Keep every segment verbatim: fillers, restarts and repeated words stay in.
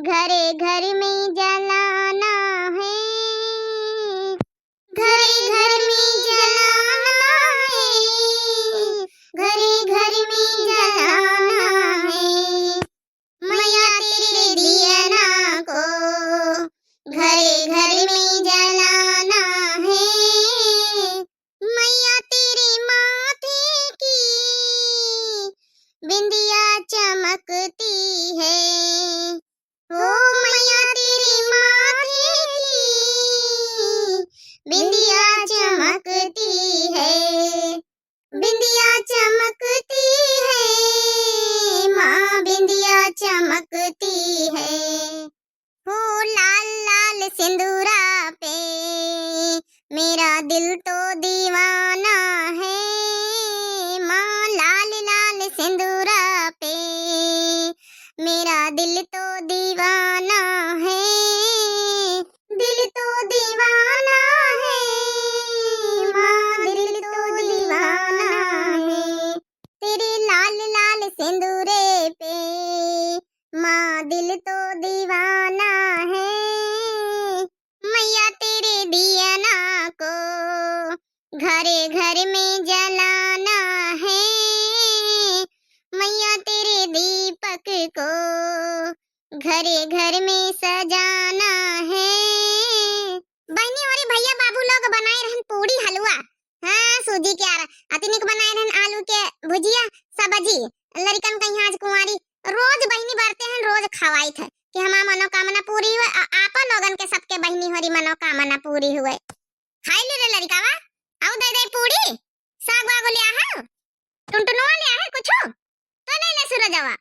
घरे घर में जलाना है, घरे घर में जलाना है, घरे घर में जलाना है। मैया तेरे दियना को घरे घर में जलाना है। मैया तेरे माथे की बिंदिया चमकती है। ओ मैया तेरे माथे की बिंदिया चमकती है, बिंदिया चमकती है, माँ बिंदिया चमकती है। हो लाल लाल सिंदूरा पे मेरा दिल तो दीवाना है, माँ लाल लाल सिंदूरा पे मेरा दिल तो दीवाना है, दिल तो दीवाना है, माँ दिल तो दीवाना है। तेरे लाल लाल सिंदूरे पे माँ दिल तो दीवाना है। मैया तेरे दियना को घरे घर में जलाना है, मैया तेरे दीपक को घरे घर में सजाना है। बहिनी, अउरी भइया बाबू लोग बनाए रहन पूड़ी हलवा, हाँ, सूजी के आरा, अतिनिक बनाए रहन आलू के भुजिया, सब्जी। लड़िकन कहियाँ आज कुंवारी, रोज बहिनी बरते हैं, रोज खवाइत है कि हमार मनोकामना पूरी हुए, आ-, आपा लोगन के सबके बहिनी होरी मनोकामना पूरी हुए। खाई ले रे लड़िकावा, आउ दे दे पूड़ी, साग वाग ले आहे, टुनटुनुआ ले आहे कुछो, तो ले ले सूरजवा।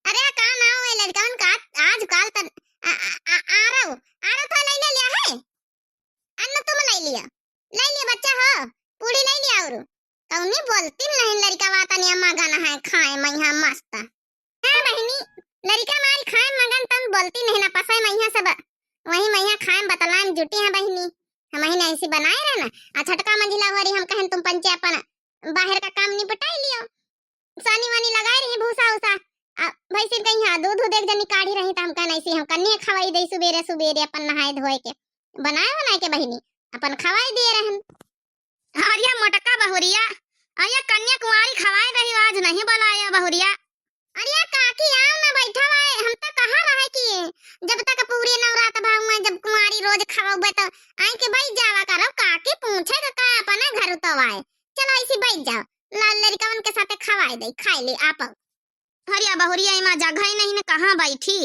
अरे का नाव है लड़िकन का, आजकल त आ, आ, आ, आरो, आरो तो ले ले लिया है। अन्न तुम ले लिया, ले लिया बच्चा हो, पूड़ी ले लिया और। कौनी बोलती नहीं लड़िकावा, तनी अम्मा गाना है खाए मैया मस्त। हाँ बहिनी, लड़िका मारी खाए मगन तन बोलती नहीं ना पसै मैया सब। वही मैया खाए बतलान जुटी है बहिनी। हम ही नहीं ऐसी बनाए रहना। आ छटका मंझिला हो रही हम कहन तुम पंचे अपन बाहर का काम निपटाई लियो। सानी वानी लगाए रही भूसा उसा। आ भैंसिन कहीं हाँ दूध उध एक जनी काढ़ी रही त हम कहन ऐसी हम कन्या खवाई दे सुबेरे सुबेरे अपन नहाए धोए के। बनाए बनाए के बहिनी अपन खवाई दिए रहन। अरिया मोटका बहुरिया, अरिया कन्या कुंवारी खवाए रही, आज नहीं बुलाया बहुरिया। अरिया काकी आओ ना बैठा हुआ है, हम तो कहा रहे कि जब तक पूरे नवरात भाव में जब कुंवारी रोज खवाबे तो आई के बैठ जावा करो, काकी पूछे का, का अपने घर तो आए, चलो ऐसी बैठ जाओ, लाल लड़िकवन के साथे खवाए दे, खाए ले आप। अरिया बहुरिया इमा जगह ही नहीं न कहाँ बैठी।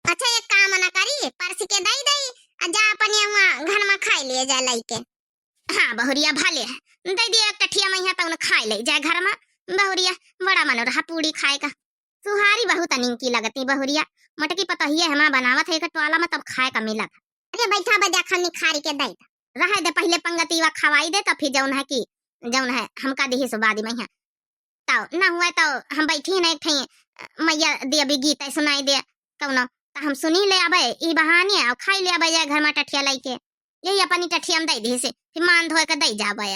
अच्छा एक काम ना करी, परस के दई दई, आ जा अपने हुआ घर में खाई लिए जा लइके। हाँ बहुरिया भले है, दई दिए एक टठिया में यहाँ तउन खाई ले जाए घर में। बहुरिया बड़ा मन रहा पूड़ी खाए का। सुहारी बहुत अनिंकी लगती बहुरिया, मोटकी पतोहिया हमा बनावत है एक टोला में तब खाए का मिलत। अरे बैठा बजा खानी खारी के दई दा। रहे दे पहले पंगतीवा खवाई दे तब फिर जउन है कि जउन है हमका दिही सुबादी में यहाँ। तउ न हुए तउ हम बैठी न एक ठई मैया देवी गीत सुनाई दे कउनो, त हम सुनी ले आबे ई बहाने अउ खाई ले आबे जाए घर में टठिया लइके। यही अपनी टठिया में दई दिहिस, फिर मान धोए के दई जाबे।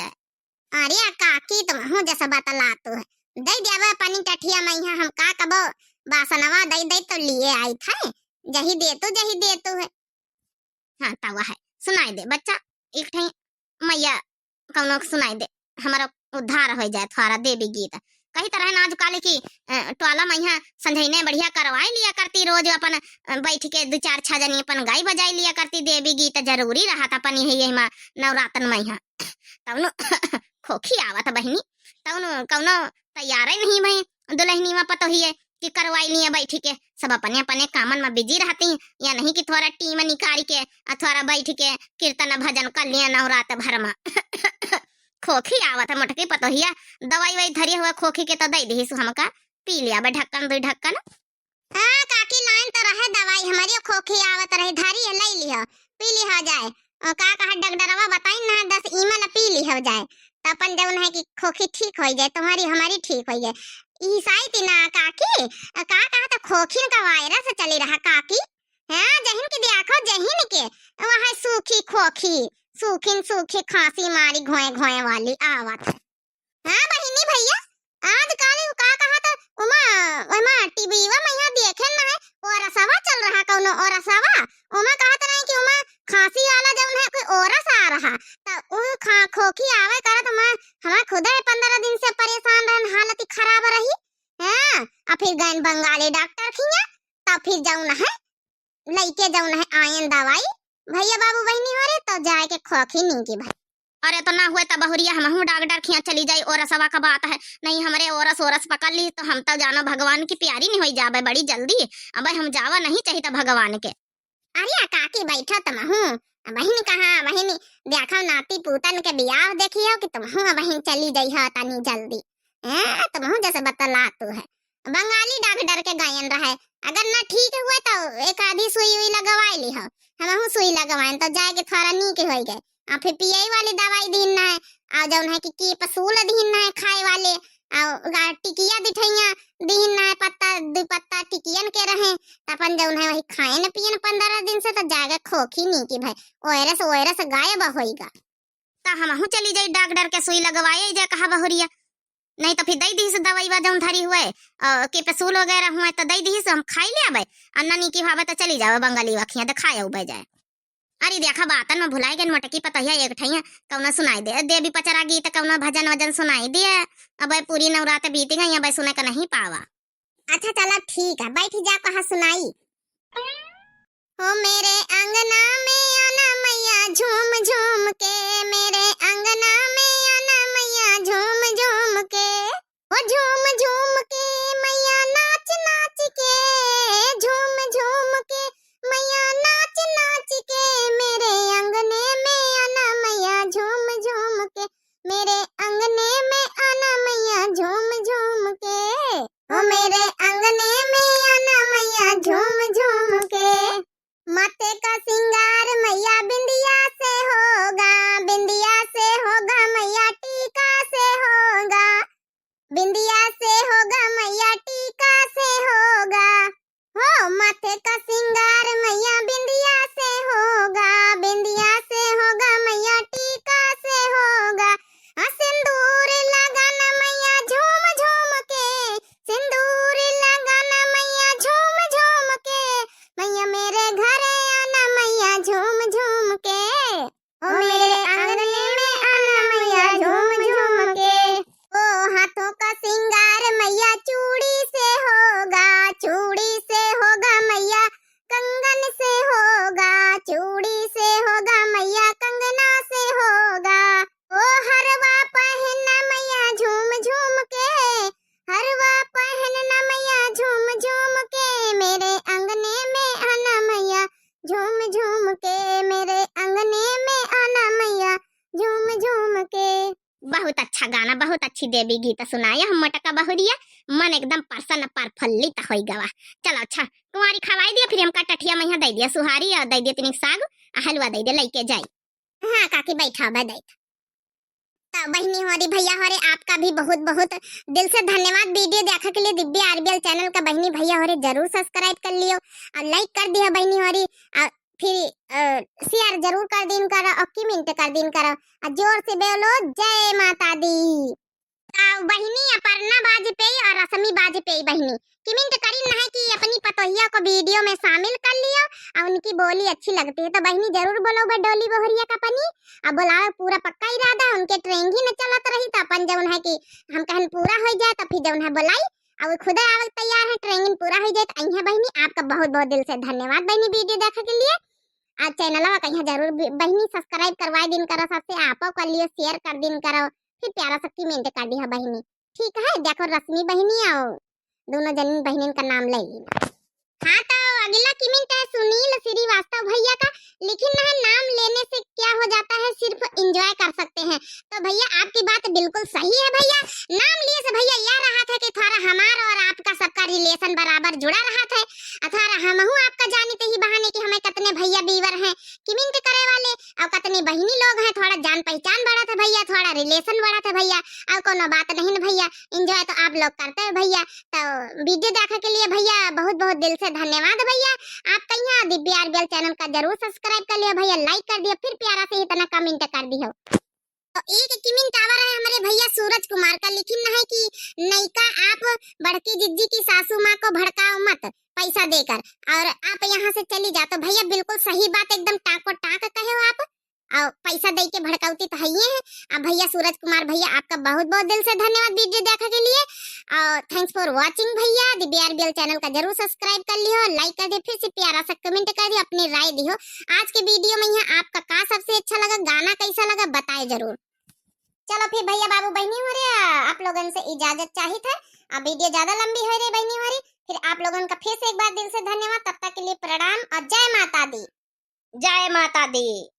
अरे काकी तुम हूँ जैसा बतलातू है, दई देबे अपनी टठिया में यहाँ हम का कबो बासनवा दई दई तो लिए आई थे, जही देतू जही देतू है। हाँ, तवा है, सुनाई दे बच्चा, एक ठई मैया कउनो के सुनाई दे, हमारा उद्धार होइ जाए थोड़ा देवी गीत। कही तरह ना आज काले की, अ, टोला में यहाँ संझइने बढ़िया करवाई लिया करती, रोज अपन, अ, बैठ के दो चार छह जनी अपन गाई बजाई लिया करती देवी गीत, जरूरी रहत अपन यही, यही मा नवरातन में यहाँ। तउनो खोखी आवत बहिनी, तउनो कउनो तैयार नहीं भई दुलहनी मा पतोहिए कि करवाई लिया बैठी के, सब अपने अपने कामन में busy रहती, या नहीं कि थोड़ा team निकारी के आ थोड़ा बैठ के कीर्तन भजन कर लिया नवरात भर में। खोखी आवत है मोटकी पतोहिया, दवाई वाई धरी हुआ खोखी के तो दई दिहिस हमका, पी लिया बे ढक्कन दुई ढक्कन। हाँ काकी लाइन तो रहे दवाई, हमारी खोखी आवत रहे, धरी है, लई लिहो, पी लिहो जाए। अ, का कहा डॉक्टरवा बताई ना, दस ईमल पी लिहो जाए, तो अपन जउन है कि खोखी ठीक होइ जाए, तुम्हारी हमारी ठीक होइ जाए। ईसाई ती ना काकी, अ, का कहा तो खोखिन का virus चली रहा काकी। हाँ, जहिन के देखो, जहिन के, वहाँ सूखी खोखी, सूखिन सूखी खांसी मारी घोए घोए वाली आवत है। हाँ बहिनी भइया, आज काल उ का कहा था, उमा, उमा टीवीवा में यहाँ देखे ना है, वो रसवा चल रहा कौन न ओरसवा, ओमा कहत रहे कि ओमा खांसी वाला जौन है कोई ओरस आ रहा, त उ खा-, खोखी आवे करत मैं, हमें खुदे पन्द्रह दिन से परेशान रहन, हालत ही खराब रही। हाँ, आ फिर गइन बंगाली डॉक्टर खिया, त फिर जौन है लइके जौन है आयन दवाई, भइया बाबू बहिनी हो रे, त जाए के खोखी नीकी भई। अरे त ना हुए त बहुरिया हमहू डॉक्टर खिया चली जाई, ओरसवा का बात है, नहीं हमरे ओरस ओरस पकड़ ली त हम त जानो भगवान की प्यारी नहीं होई जाबे बड़ी जल्दी। अबे हम जावा नहीं चाहित भगवान के। अरे काकी बैठो तुमहू, बहिन कहाँ बहिन, देखो नाती पूतन के बियाह देखियो कि तुमहू बहिन चली जइहो तनी जल्दी। ए, तुमहू जैसे बतलातू है। बंगाली डॉक्टर के गयन रहे, अगर ना ठीक हुए तो एक आधी सुई उई लगवाई लिहो। हमहू सुई लगवाएन तो जाए के थोड़ा नीक होई गए। आ फिर पियई वाली दवाई दीन ना है, आ जौन है कि, कि पसूल दीन ना है खाए वाले, आ गा-, टिकिया दिठैया दीन ना है, पत्ता, दू पत्ता टिकियन के रहे, त अपन जौन है वही खाएन पियन पन्द्रह दिन से, त जाके खोखी नीकी भई, ओयरस, ओयरस गायब होइगा। त हमहू चली जाई डॉक्टर के सुई लगवाए जा कहा बहुरिया, नहीं त फिर दई दीस दवाई बा जौन धरी हुए, अ, के पसूल वगैरह हुए त दई दीस हम खाई ले आबे, आ ना नीकी भावे त चली जावे बंगाली वखिया दिखाए उबे जाए। अरे देखा बातन में भुलाई गन मोटकी पतोहिया एक ठैया कौनो सुनाई दे, देवी पचरा गीत कौनो भजन वजन सुनाई दे। अबे पूरी नवरात बीत गई, अबे सुने का नहीं पावा। अच्छा चला ठीक है, बैठ जा कहा सुनाई। हो मेरे अंगना में आना मैया झूम झूम के, मेरे अंगना में आना मैया झूम झूम के। ओ झूम झूम के मैया नाच नाच के, झूम झूम के मैया नाच नाच के, मेरे अंगने में आना मैया झूम झूम के, मेरे अंगने में आना मैया झूम झूम के। ओ मेरे अंगने में आना मैया झूम झूम के। माथे का सिंगार मैया बिंदिया से होगा, बिंदिया से होगा मैया टीका से होगा, बिंदिया से होगा मैया टीका से होगा। हो माथे का सिंगार मैया बिंदिया से होगा, बिंदिया से होगा मैया टीका से होगा। हाँ सिंदूर लगाना मैया झूम झूम के, सिंदूर लगाना मैया झूम झूम के, मैया मेरे घरे आना मैया झूम झूम के। ओ मेरे आंगन में आना मैया झूम झूम के। ओ हाथों का सिंगार मैया चूड़ी से होगा, चूड़ी से होगा मैया कंगन से होगा, चूड़ी से होगा मैया कंगना से होगा। ओ हरवा पहनना मैया झूम झूम के, हरवा पहनना मैया झूम झूम के, मेरे अंगने में आना मैया झूम झूम के, मेरे अंगने में आना मैया झूम झूम के। बहुत अच्छा गाना, बहुत अच्छी देवी गीत सुनाया हम मोटका बहुरिया, मन एकदम प्रसन्न प्रफुल्लित होई गवा। चलो अच्छा, कुंवारी खवाई दिया, फिर हमका टठिया मैया दे दिया सुहारी और दे दिया तनिक साग, आ हलवा दे दिया, लइके जाई। हाँ काकी बैठा बा दैत। त बहिनी हो रे, भैया हो रे, आपका भी बहुत बहुत दिल से धन्यवाद वीडियो देखा के लिए। दिव्या आरबीएल चैनल का बहिनी भैया हो रे, जरूर सब्सक्राइब कर लियो और लाइक कर दिया बहिनी हो रे, और फिर, अ, शेयर जरूर कर दीन करो और कमेंट कर दीन करो और जोर से बोलो जय माता दी। त बहिनी अपर्णा वाजपेयी और रश्मि वाजपेयी बहिनी कमेंट करी ना है कि अपनी पतोहिया को वीडियो में शामिल कर लियो और उनकी बोली अच्छी लगती है। तो बहिनी जरूर बोलो बा डोली बहुरिया का पनी, अब बोलावे पूरा पक्का इरादा, उनके ट्रेंग ही न चलत रही तो अपन जौन है कि हम कहन पूरा हो जाए तो फिर जौन है बोलाई, और खुदे आवल तैयार है, ट्रेंग पूरा हो जाए तो अइहे बहिनी। आपका बहुत बहुत दिल से धन्यवाद बहिनी वीडियो देखे के लिए। आ चैनलवा कहिया जरूर बि-, बहिनी सब्सक्राइब करवाए दिन करो, सबसे आपो कर लियो, शेयर कर दिन करो, फिर प्यारा सा कमेंट कर दिया बहिनी। ठीक है, देखो रश्मि बहिनी आओ, दोनों जन बहिनिन का नाम ले ली। हाँ तो अगला कमेंट है सुनील श्रीवास्तव भैया का, लेकिन ना नाम लेने से क्या हो जाता है, सिर्फ एंजॉय कर सकते हैं। तो भैया आपकी बात बिल्कुल सही है भैया, नाम लिए से भैया यह रहा था कि थोड़ा हमारा और आपका सबका रिलेशन बराबर जुड़ा रहा था, अथारा हमहू आपका जानी त ही बहाने कि हमें कितने भैया व्यूअर हैं, कमेंट करे वाले, और कितनी बहिनी लोग हैं, थोड़ा जान पहचान बढ़त है भैया, थोड़ा रिलेशन बढ़त है भैया, और कोनो बात नहीं न भैया, एंजॉय तो आप लोग करते हैं भैया। तो वीडियो देखा के लिए भैया बहुत बहुत दिल से धन्यवाद भैया। आप कहिया दिव्या आरबीएल चैनल का जरूर सब्सक्राइब कर लियो भैया, लाइक कर दियो, फिर प्यारा से इतना कमेंट कर दियो। तो एक कमेंट आवा रहे हमारे भैया सूरज कुमार का, लिखिन है कि नैका आप बड़की जिज्जी की सासू माँ को भड़काओ मत। पैसा देकर, और आप यहाँ से चली जा। तो भैया बिल्कुल सही बात, एकदम टाको टाक कहे हो आप। और पैसा दे के भड़कौती तो है ही है। अब भैया सूरज कुमार भैया, आपका बहुत बहुत दिल से धन्यवाद वीडियो देखे के लिए। और thanks for watching भैया। The B R B L channel का जरूर subscribe कर लियो, like कर दियो, फिर से प्यारा सा comment कर दियो, अपनी राय दियो। आज के वीडियो में यहाँ आपका का सबसे अच्छा लगा, गाना कैसा लगा, बताए जरूर। चलो फिर भैया बाबू बहनी हो रे, आप लोगन से इजाजत चाहित है। अब वीडियो ज्यादा लंबी हो रे बहनी हो रे, फिर आप लोगन का फिर से एक बार दिल से धन्यवाद। तब तक के लिए प्रणाम और जय माता दी। जय माता दी।